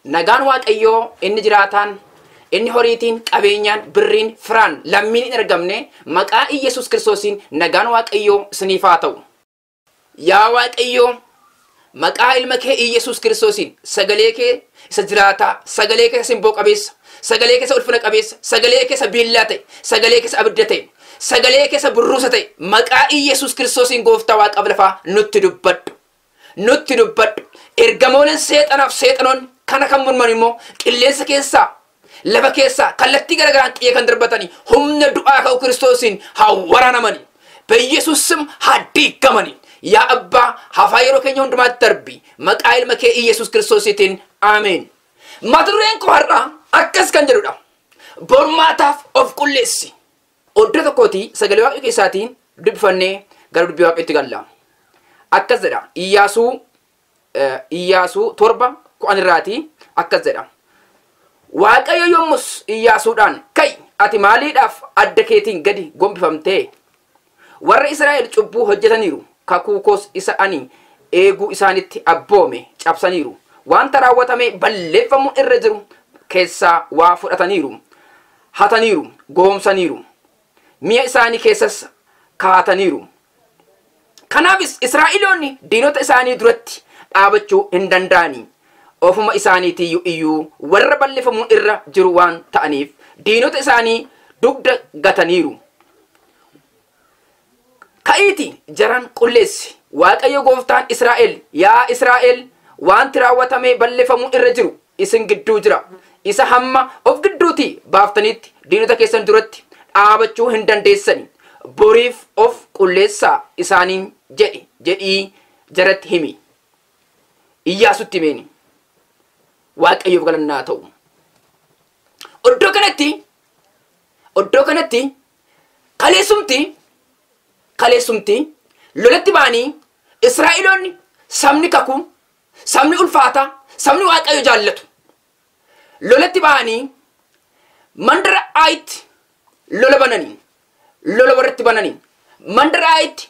Nagaan Waaqayyoo inni jiraataan, inni horiitiin, qabeenyaan, birriin, firaan, lammiin hin argamne maqaa Iyyasuus Kiristoosiin nagaan Waaqayyoo isiniif haa ta'u. Yaa Waaqayyoo, maqaa ilma kee Iyyasuus Kiristoosiin sagalee kee isa jiraataa, sagalee kee isa simboo qabeessa, sagalee kee isa ulfina qabeessa, sagalee kee isa biillaa ta'e, sagalee kee isa abidda ta'e, sagalee kee isa burruusa ta'e, maqaa Iyyasuus Kiristoosiin gooftaa waaqaaf lafaa nutti dubbadhu. Nutti dubbadhu. Ergamooleen seexanaaf seexanoonni kana kan morman immoo qilleensa keessaa, lafa keessaa, kallattii garaagaraan xiyya kan darbatanii humna du'aa ka'u Kiristoosiin haa waraanamani. Biyyesuus sim haa diigamani. Yaa Abbaa, hafaa yeroo keenya hundumaatti darbi. Maqaa ilma kee Iyyasuus Kiristoosiitiin Ameen. Mata dureen koo har'aa akkas kan jedhudha. Bormaataaf of qulleessi. Oddoo tokkooti sagalee Waaqayyoo keessaatiin dubbifannee gara dubbii Waaqayyootti galla. Akkas jedha. Iyyaasuu 7:10 irraatii akkas jedha. Waaqayyo yommus Iyyaasuudhaan, ka'i, ati maaliidhaaf adda keetiin gadi gombifamtee? Warra Israa'el cubbuu hojjetaniiru, kakuu koos isa ani eeguu isaanitti abboome cabsaniiru. Wanta raawwatame balleeffamuu irra jiru keessaa waa fudhataniiru, hataniiru, goomsaniiru, mi'a isaanii keessas kaa'ataniiru. Kanaafis Israa'eloonni diinota isaanii duratti dhaabachuu hin danda'ani. Ofuma isaaniitiyyuu iyyuu warra balleeffamuu irra jiru waan ta'aniif diinota isaanii dugda gataniiru. Ka'iiti jaran qulleessi. Waaqayyo gooftaan Israa'el, yaa Israa'el, wanti raawwatamee balleeffamuu irra jiru isin gidduu jira. Isa hamma of gidduutii baaftanitti diinota keessan duratti dhaabachuu hin dandeessani. Boriif of qulleessaa isaaniin jedhi, jedhii jaratti himi. Iyyaasutti himeeni. Waaqayyoof galannaa ta'u. Iddoo kanatti kaleessumti lolatti ba'anii Israa'eloonni sabni kakuu, sabni ulfaataa, sabni Waaqayyo jaallatu lolatti ba'anii mandara Aayitti lola bananii, lola warratti bananii, mandara Aayitti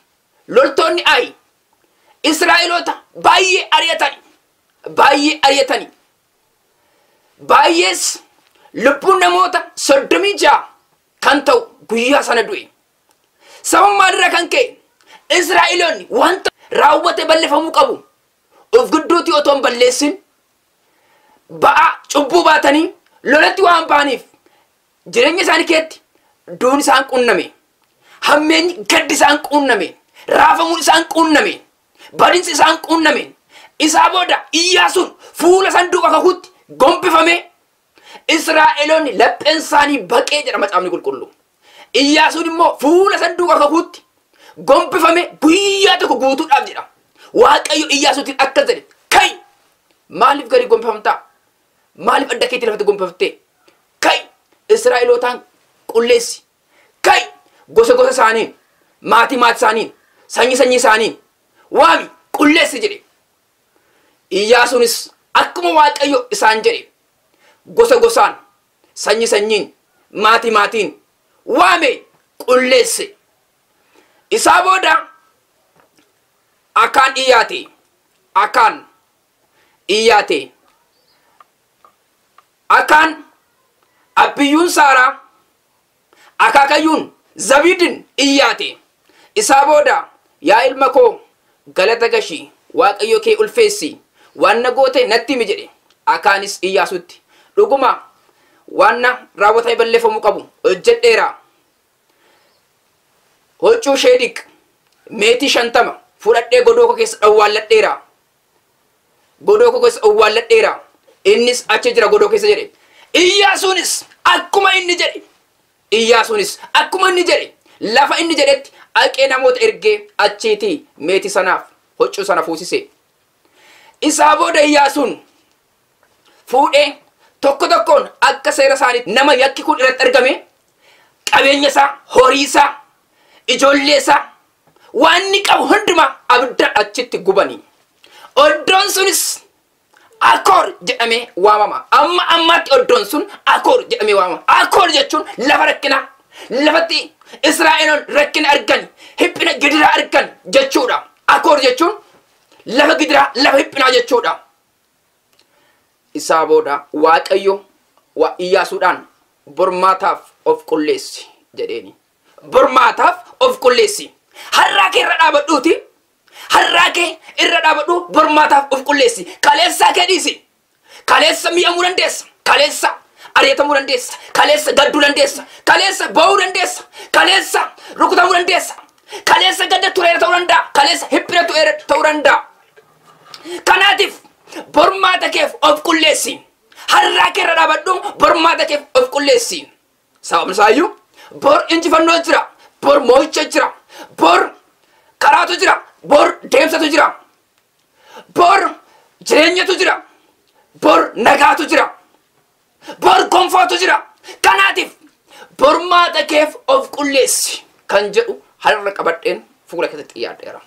loltoonni Aayi Israa'eloota baay'ee ari'atanii, baay'ee ari'atanii, baay'ees lubbuun namoota 36 kan ta'u guyyaa sana du'e. Sababa maalirraa kan ka'e Israa'eloonni wanta raawwate balleeffamuu qabu of gidduutti otoo hin balleessin ba'aa cubbuu baatanii lolatti waan ba'aniif jireenya isaanii keessatti duun isaan qunname, hammeenyi gaddi isaan qunname, raafamuun isaan qunname, badinsi isaan qunname. Isaa booda Iyyaasuun fuula sanduuqa kakuutti gombifame. Israa'eloonni lapheen isaanii baqee jedha macaafni qulqullu. Iyyaasuun immoo fuula sanduuqa kakuutti gombifame guyyaa tokko guutuudhaaf jedha. Waaqayyo Iyyaasuutiin akkas jedhe, ka'i, maaliif gadi gombifamtaa? Maaliif adda keetti lafatti gombifamtee? Ka'i, Israa'elootaan qulleessi. Ka'i, gosa gosa isaaniin, maatii maatii isaaniin, sanyii sanyii isaaniin waami qulleessi jedhe. Iyyaasuunis akkuma Waaqayyo isaan jedhe gosa gosaan, sanyii sanyiin, maatii maatiin waame qulleesse. Isaa booda Akaan iyyaate, Akaan iyyaate. Akaan abbiyyuun Saaraa, akaakayyuun Zabiidin iyyaate. Isaa booda yaa ilma koo galata gashii, Waaqayyo kee ulfeessi, waan na goote natti himi jedhe. Akaanis Iyyaasutti, dhuguma waan na raawwatame balleeffamuu qabu hojjedheera. Huccuu sheediq meetii 50 fudhadhee godoo koo keessa owwaalladheera. Godoo koo keessa owwaalladheera. Innis achi jira godoo keessa jedhe. Iyyaasuunis akkuma inni jedhe, Iyyaasuunis akkuma inni jedhe lafa inni jedhetti aqee namoota ergee achiitii meetii sanaaf huccuu sana fuusise. Isaa booda Iyyaasuun fuudhee tokko tokkoon akka seera isaaniitti nama yakki kun irratti argame qabeenya isaa, horii isaa, ijoollee isaa, waan inni qabu hundumaa abidda achitti gubanii. Iddoon sunis Akoor jedhamee waamama. Amma ammaatti iddoon sun Akoor jedhamee waamama. Akoor jechuun lafa rakkinaa, lafatti Israa'eloon rakkina argan, hiphina gidiraa argan jechuudha. Akoor jechuun lafa gidiraa, lafa hiphinaa jechuudha. Isaa booda Waaqayyo Iyyaasuudhaan bormaataaf of qulleessi jedheeni. Bormaataaf of qulleessi. Har'aa kee irra dhaabadhuuti. Har'aa kee irra dhaabadhu, bormaataaf of qulleessi. Kaleessaa kee dhiisi. Kaleessa mi'amuu dandeessa. Kaleessa ari'atamuu dandeessa. Kaleessa gadduu dandeessa. Kaleessa ba'uu dandeessa. Kaleessa rukutamuu dandeessa. Kaleessa gadda tureera ta'uu danda'a. Kaleessa hiphina tureera ta'uu danda'a. Kanaatiif bormaata keef of qulleessi. Har'aa kee irra dhaabadhu, bormaata keef of qulleessi. Sababni isaayyuu bor injifannoo jira. Bor moo'icha jira. Bor karaatu jira. Bor deemsatu jira. Bor jireenyatu jira. Bor nagaatu jira. Bor gonfootu jira. Kanaatiif bormaata keef of qulleessi kan jedhu har'a qabadheen fuula keessatti xiyyaadheera.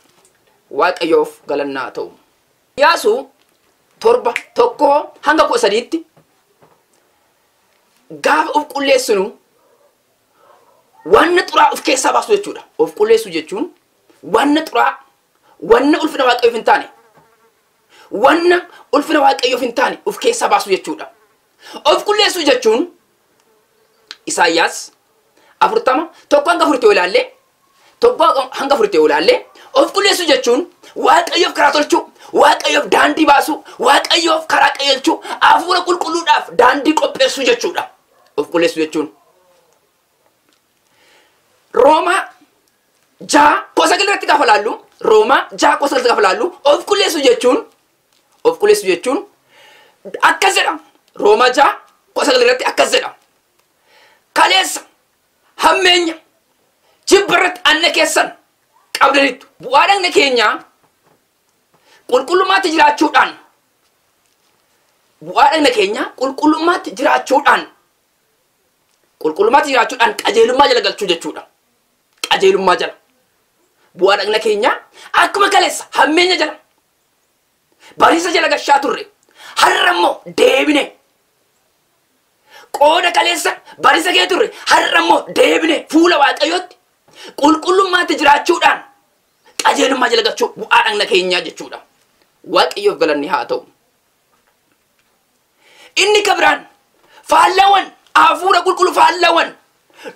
Waaqayyoof galannaa ta'u. Iyyaasuu 7:1 hanga 13tti gaafa of qulleessinu wanna xuraa of keessaa baasu jechuudha. Of qulleessu jechuun wanna xuraa, wanna ulfina Waaqayyoof hin taane, wanna ulfina Waaqayyoof hin taane of keessaa baasu jechuudha. Of qulleessu jechuun Isaayyaas 40:1 hanga 4tti yoo ilaalle, 1 hanga 4tti yoo ilaalle, of qulleessu jechuun Waaqayyoof karaa tolchuu, Waaqayyoof daandii baasuu, Waaqayyoof karaa qajeelchuu, hafuura qulqulluudhaaf daandii qopheessuu jechuudha. Of qulleessu jechuun. Roomaa 6:19 irratti gaafa laallu, Roomaa 6:19 gaafa laallu, of qulleessu jechuun akkas jedha. Roomaa 6:19 irratti akkas jedha. Kaleessa hammeenya jibba irratti anna keessan qabdanittu. Bu'aa dhagna keenyaa qulqullummaatti jiraachuudhaan, bu'aa dhagna keenyaa qulqullummaatti jiraachuudhaan qajeelummaa jala galchuu jechuudha. Qajeelummaa jala. Bu'aa dhagna keenyaa akkuma kaleessa hammeenya jala, bariisa jala gashaa turre, har'a immoo deebine, qooda kaleessa bariisa kee turre, har'a immoo deebine fuula Waaqayyootti qulqullummaatti jiraachuudhaan qajeelummaa jala galchuu bu'aa dhagna keenyaa jechuudha. Waaqayyoof galanni haa ta'u. Inni kabiraan faallawwan hafuura qulqulluu, faallawwan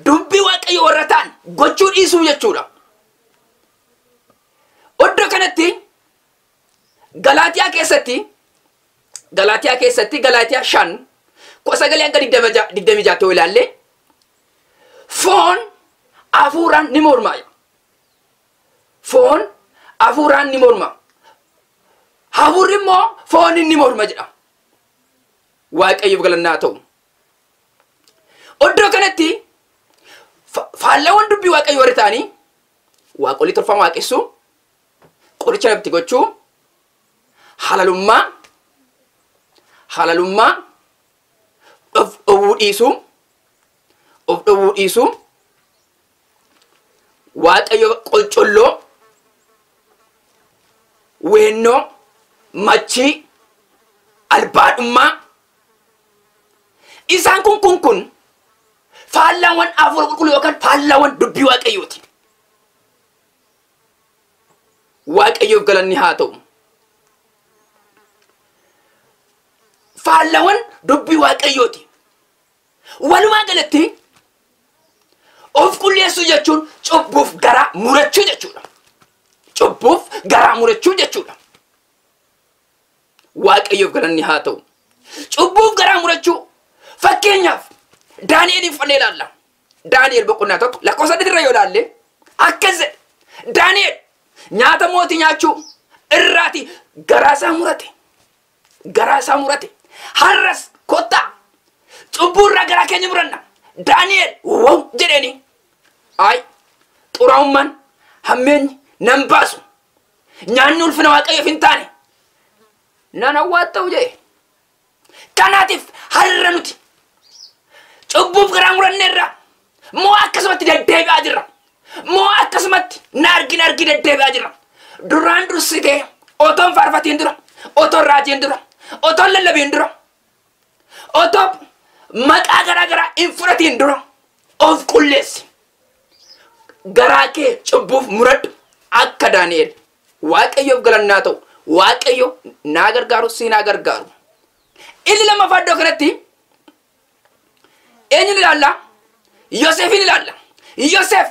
dubbii Waaqayyo warra ta'an gochuu dhiisuu jechuudha. Iddoo kanatti Galaatiyaa keessatti Galaatiyaa 5:19 hanga 26 yoo ilaalle, foon hafuuraan ni morma. Foon hafuuraan ni morma. Hafuurri immoo fooniin ni morma jedha. Waaqayyoof galannaa ta'u. Iddoo kanatti faallawwan dubbii Waaqayyo warri ta'anii waaqolii tolfamaa waaqessuu, qoricha nafti gochuu, halalummaa, of dhowwuu dhiisuu, Waaqayyo qolcolloo, weennoo, machii, albaadhummaa, isaan kun faallaawwan hafuura qulqulluu yookaan faallaawwan dubbii Waaqayyooti. Waaqayyoof galanni haa ta'u. Faallaawwan dubbii Waaqayyooti. Walumaa galatti of qulleessuu jechuun cubbuuf garaa murachuu jechuudha. Cubbuuf garaa murachuu jechuudha. Waaqayyoof galanni haa ta'u. Cubbuuf garaa murachuu, fakkeenyaaf Daani'eliin fudhannee ilaalla. Daani'el boqonnaa 1 lakkoofsa 8 irra yoo ilaalle akkas jedhe: Daani'el nyaata mootii nyaachuu irraati garaa isaa murate. Garaa isaa murate. Har'as kottaa cubbuu irraa garaa keenya muranna. Daani'el wow jedheeni. Ay, xuraa'ummaan, hammeenyi nan baasu. Nyaanni ulfina Waaqayyoof hin taane nan awwaatta'u jedhe. Kanaatiif har'a nuti cubbuuf garaa muranneerra moo akkasumatti deddeebi'aa jirra? Moo akkasumatti na argi na argi deddeebi'aa jirra? Duraan dursitee otoon faarfatiin dura, otoon raajiin dura, otoon lallabiin dura, otoo maqaa garaa garaa hin fudhatiin dura of qulleessi. Garaa kee cubbuuf muradhu akka Daani'el. Waaqayyoof galannaa ta'u. Waaqayyo naa gargaaru, si naa gargaaru. Inni lammaffaa iddoo kanatti eenyuun ilaalla? Yoseefin ilaalla. Yoseef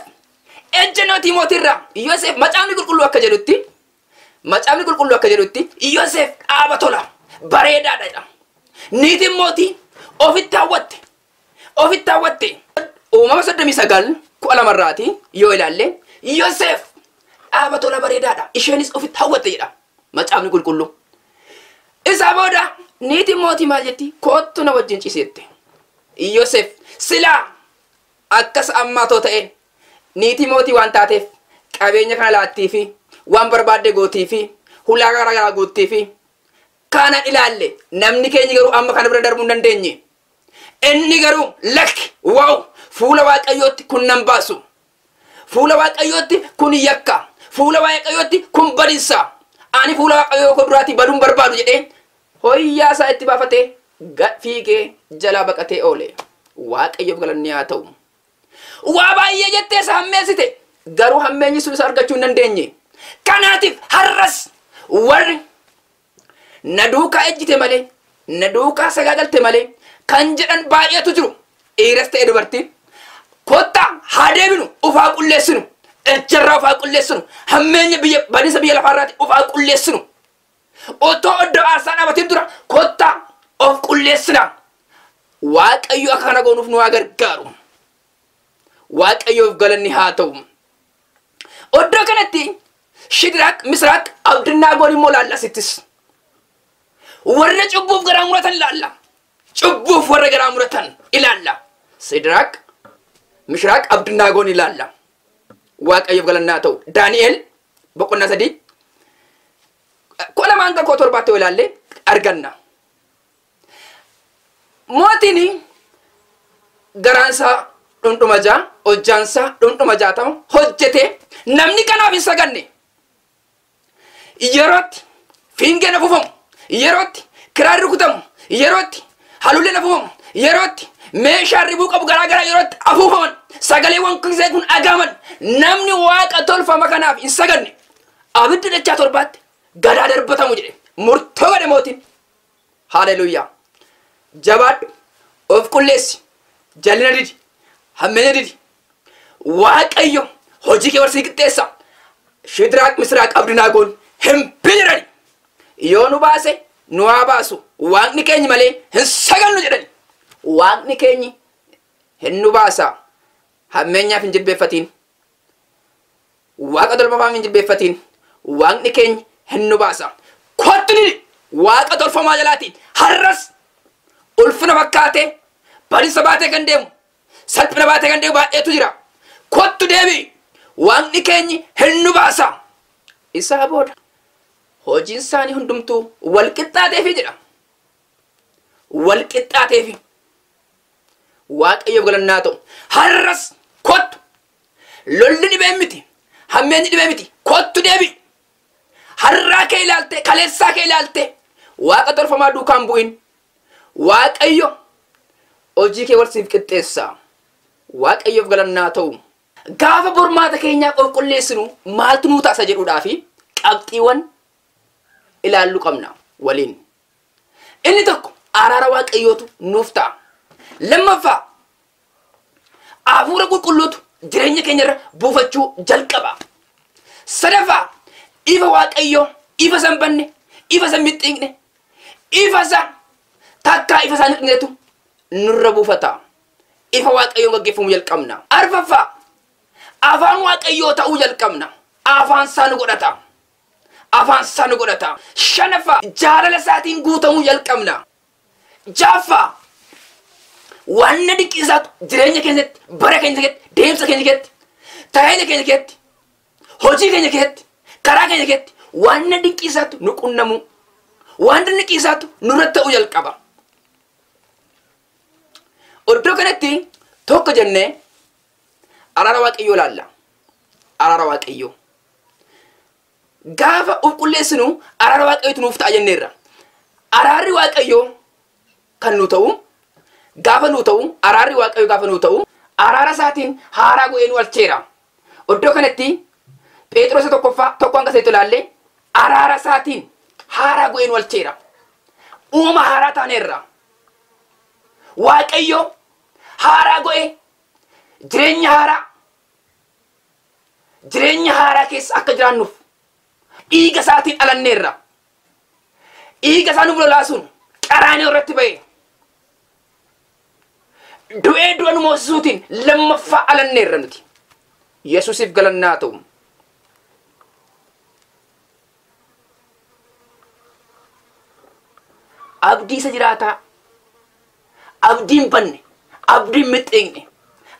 ejjennoo mootiirraa Yoseef macaafni qulqulluu akka jedhutti macaafni qulqulluu akka jedhutti Yoseef dhaaba tola bareedaadha jedha. Niitiin mootii ofitti hawwatte. Ofitti hawwatte. Uumama 39:12 irraati yoo ilaalle Yoseef dhaaba tola bareedaadha. Isheenis ofitti hawwatte jedha macaafni qulqulluu. Isaa booda niitiin mootii maal jetti? Koottu na wajjin ciiseette. Yoseef silaa akkas ammaatoo ta'e niitii mootii waan taateef qabeenya kana laattii fi waan barbaadde gootii fi hulaa garaa garaa guuttii fi kana ilaalle namni keenya garuu amma kana bira darbuu hin dandeenye. Inni garuu lakki waaw fuula Waaqayyootti kun nan baasu. Fuula Waaqayyootti kun yakka. Fuula Waaqayyootti kun badinsa. Ani fuula Waaqayyoo koo duraatii baduun barbaadu jedhee hoyyaa isaa itti baafatee fiigee jalaa baqatee oole. Waaqayyoof galanni haa ta'u. Waa baay'ee jettee isa hammeessite garuu hammeenyi sun isa argachuu hin dandeenye. Kanaatiif har'as warri na duukaa ejjite malee na duukaa sagaagalte malee kan jedhan baay'eetu jiru. Dhiiras ta'e dubartiin kottaa haa deebinu ufaa qulleessinu ejjarraa ufaa qulleessinu hammeenya biyya badinsa biyya lafaarraati ufaa qulleessinu. Otoo iddoo aarsaa dhaabatiin dura kottaa of qulleessina. Waaqayyo akka kana goonuuf nu haa gargaaru. Waaqayyoof galanni haa ta'u. Iddoo kanatti Shidiraaq, Misraaq, Abdinaagoon immoo laalla asittis. Warra cubbuuf garaa muratan ilaalla. Cubbuuf warra garaa muratan ilaalla. Sidiraaq, Mishraaq, Abdinaagoon ilaalla. Waaqayyoof galanni haa ta'u. Daani'el boqonnaa 3 kudha hanga 17 yoo ilaalle arganna. Mootiin garaansaa dhundhuma 6, hojjaansaa dhundhuma 60 hojjete namni kanaaf hin saganne. Yerootti fiingeen afuufamu, yerootti kiraarri rukutamu, yerootti halulleen afuufamu, yerootti meeshaan ribuu qabu garaa garaa yerootti afuufaman, sagaleewwan kisee kun dhagahaman, namni waaqa tolfama kanaaf hin saganne abidda dachaa 7tti gadaa darbatamu jedhe murtoo godhe mootiin. Haaleluyyaa. Jabaadhu, of qulleessi, jallina didi, hammeenya didi. Waaqayyo hojii kee warsii qixxeessa. Shidiraaq, Misraaq, Abdinaagoon hin jedhani. Yoo nu baase nu haa baasu. Waaqni keenya malee hin sagannu jedhani. Waaqni keenyi hin nu baasa. Hammeenyaaf hin jilbeeffatiin. Waaqa tolfamaaf hin jilbeeffatiin. Waaqni keenya hin nu baasa. Kottu didi waaqa tolfamaa jalaatiin har'as ulfina fakkaatee badinsa baatee kan deemu salphina baatee kan deemu baay'eetu jira. Kottu deebi'i. Waaqni keenyi hin nu baasa. Isaa booda hojiin isaanii hundumtuu wal qixxaateefi jedha. Wal qixxaateefi. Waaqayyoof galanni haa ta'u. Har'as kottu. Lolli dhibee miti. Hammeenyi dhibee miti. Kottu deebi'i. Har'aa kee ilaalte, kaleessaa kee ilaalte waaqa tolfamaa duukaan bu'in. Waaqayyo hojii kee wal siif qixxeessa. Waaqayyoof galanni haa ta'u. Gaafa bormaata keenyaa qulqulleessinu maaltu nuu taasa jedhuudhaafi qabxiiwwan ilaalluu qabna waliin. Inni tokko araara Waaqayyootu nuuf ta'a. Lammaffaa hafuura qulqulluutu jireenya keenyarra buufachuu jalqaba. Sadaffaa ifa Waaqayyoo, ifa san banne, ifa san mixxiiqne, ifa isa takkaa ifa isaan dhiqnetu nurra buufata. Ifa Waaqayyoon gaggeeffamuu jalqabna. Arfaffaa afaan Waaqayyoo ta'uu jalqabna. Afaan isaa nu godhata. Afaan isaa nu godhata. Shanaffaa jaalala isaatiin guutamuu jalqabna. Ja'affaa wanna dinqisiisaatu jireenya keenyatti, bara keenya keessatti, deemsa keenya keessatti, tajaajila keenya keessatti, hojii keenya keessatti, karaa keenya keessatti wanna dinqisiisaatu nu qunnamu, wanna dinqisiisaatu nurratti ta'uu jalqaba. Iddoo kanatti tokko jennee araara Waaqayyoo ilaalla. Araara Waaqayyoo. Gaafa of qulleessinu araara Waaqayyootu nuuf ta'a jenneerra. Araarri Waaqayyoo kan nu ta'u gaafa nu ta'u araarri Waaqayyoo gaafa nu ta'u araara isaatiin haaraa godhee nu alcheera. Iddoo kanatti Phexros 1:1-3 ilaalle araara isaatiin haaraa godhee nu alcheera. Uumama haaraa taaneerra. Waaqayyo haaraa go'e jireenya haaraa jireenya haaraa keessa akka jiraannuuf dhiiga isaatiin dhalanneerra. Dhiiga isaa nuuf lolaasuun qaraanioo irratti ba'e. Du'ee du'a nu moosisuutiin lammaffaa dhalanneerra nuti. Yesuusiif galannaa ta'u. Abdii isa jiraataa, abdii hin banne, abdii hin mixxiiqne,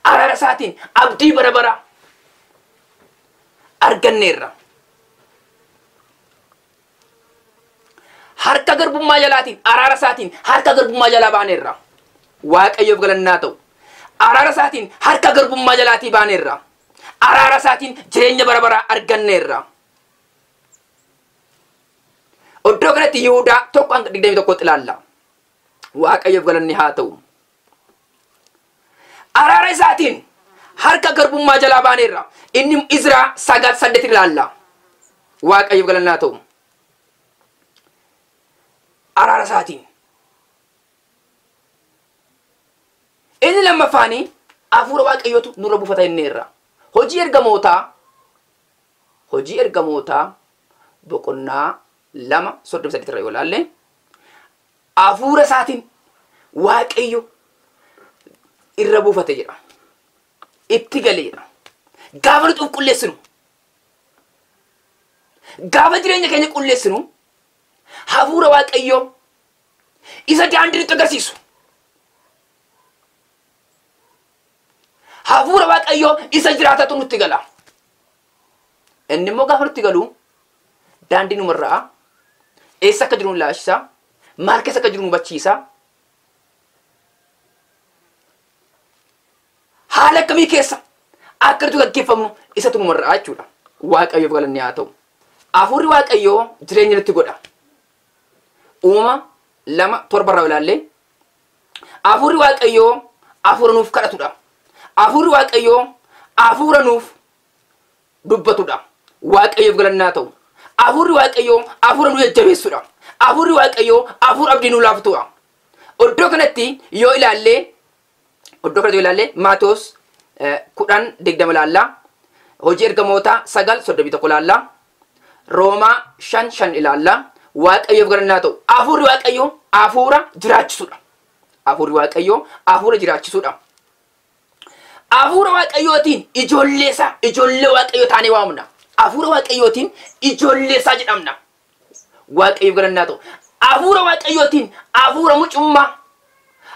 araara isaatiin abdii bara baraa arganneerra. Harka garbummaa jalaatiin, araara isaatiin harka garbummaa jalaa baaneerra. Waaqayyoof galannaa ta'u. Araara isaatiin harka garbummaa jalaatii baaneerra. Araara isaatiin jireenya bara baraa arganneerra. Iddoo kanatti Yihudaa 1 hanga 21tti ilaalla. Waaqayyoof galanni haa ta'u. Araara isaatiin harka garbummaa jalaa baaneerra. Inni Izraa 9:8 ilaalla. Waaqayyoof galanni haa ta'u. Araara isaatiin. Inni lammaffaanii hafuura Waaqayyootu nurra buufata inneerra. Hojii ergamootaa boqonnaa 2:38 irra yoo ilaalle, hafuura isaatiin Waaqayyo irra buufate jedha. Itti gale jedha. Gaafa nuti of qulleessinu, gaafa jireenya keenya qulleessinu, hafuura Waaqayyoo isa daandii nutti agarsiisu, hafuura Waaqayyoo isa jiraatatu nutti gala. Inni immoo gaafa nutti galu daandii numarraa eessa akka jiru nu laashisa, maal keessa akka jiru nu hubachiisa. Haala akkamii keessa akka nuti gaggeeffamnu isatu numarraa jechuudha. Waaqayyoof galanni haa ta'u. Hafuurri Waaqayyoo jireenya nutti godha. Uumama 2:7rraa ilaalle, hafuurri Waaqayyoo hafuura nuuf kadhatudha. Hafuurri Waaqayyoo hafuura nuuf dubbatudha. Waaqayyoof galannaa ta'u. Hafuurri Waaqayyoo hafuura nu jajjabeessudha. Hafuurri Waaqayyoo hafuura abdii nu laaftudha. Iddoo kanatti yoo ilaalle, Maatoos 10:20 ilaalla. Hojii Ergamootaa 9:31 ilaalla. Roomaa 5:5 ilaalla. Waaqayyoof galannaa ta'u. Hafuurri Waaqayyoo hafuura jiraachisudha. Hafuurri Waaqayyoo hafuura jiraachisudha. Hafuura Waaqayyootiin ijoollee isaa, ijoollee Waaqayyoo taanee waamna. Hafuura Waaqayyootiin ijoollee isaa jedhamna. Waaqayyoof galannaa ta'u. Hafuura Waaqayyootiin hafuura mucummaa,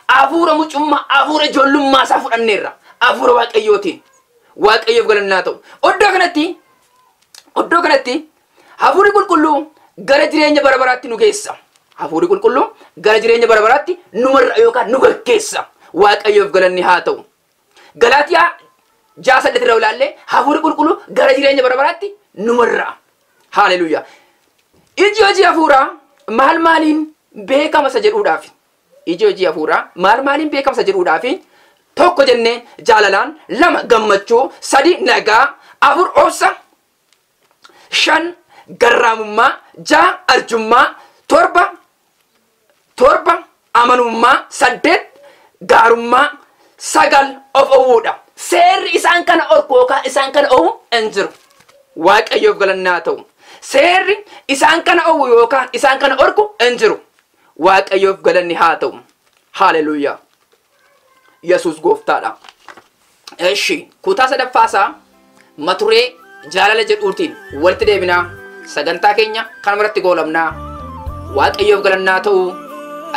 hafuura mucummaa, hafuura ijoollummaa isaa fudhanneerra. Hafuura Waaqayyootiin. Waaqayyoof galannaa ta'u. Iddoo kanatti hafuurri qulqulluu gara jireenya bara baraatti nu geessa. Hafuurri qulqulluu gara jireenya bara baraatti nu marra yookaan nu gaggeessa. Waaqayyoof galanni haa ta'u. Galaatiyaa 6:8 irra ilaalle, hafuurri qulqulluu gara jireenya bara baraatti nu marra. Haaleluyyaa. Iji hojii hafuuraa maal maaliin beekama isa jedhuudhaaf. Iji hojii hafuuraa maal maaliin beekama isa jedhuudhaaf, tokko jennee jaalalaan, lama gammachuu, sadi nagaa, afur obsa, shan garraamummaa, ja'a arjummaa, torba amanummaa, saddeet gaarummaa, sagal of owwuudha. Seerri isaan kana orku yookaan isaan kana owu hin jiru. Waaqayyoof galannaa ta'u. Seerri isaan kana owu yookaan isaan kana orku hin jiru. Waaqayyoof galanni haa ta'u. Haaleluyyaa. Yesuus gooftaadha. Eshi, kutaa sadaffaasaa maturee jaalala jedhuutiin walitti deebinaa, sagantaa keenya kanuma irratti goolabnaa. Waaqayyoof galannaa ta'u.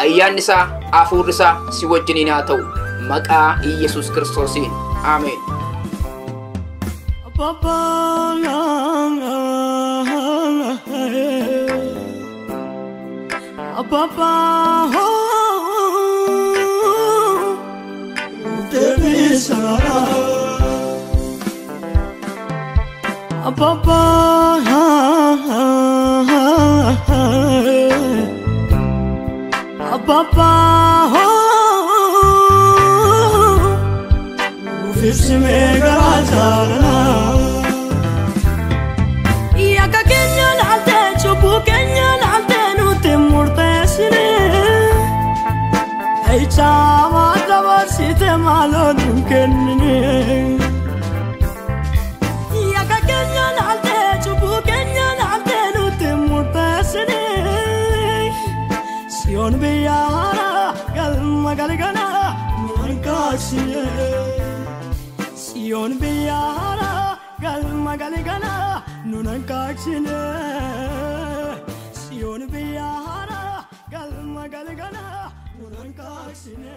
Ayyaanni isaa, hafuurri isaa si wajjiniin haa ta'u. Maqaa Iyyasuus Kiristoosiin. Ameen. Papa, Papa, oh, Teresa. Papa, Papa, oh, Ufifsi meeqa jaalala. Yakka keenya laaltee, cubbuu keenya laaltee, nutti murteessine. Ajjeechaama dabarsite maaloo nun kennine. Yakka keenya laaltee cubbuu keenya laaltee nutti murteessine. Siyoon biyya haaraa galma galgalaa nu harkaasine. Siyoon biyya haaraa galma galgalaa nu harkaasine. Siyoon biyya haaraa galma galgalaa nu harkaasine.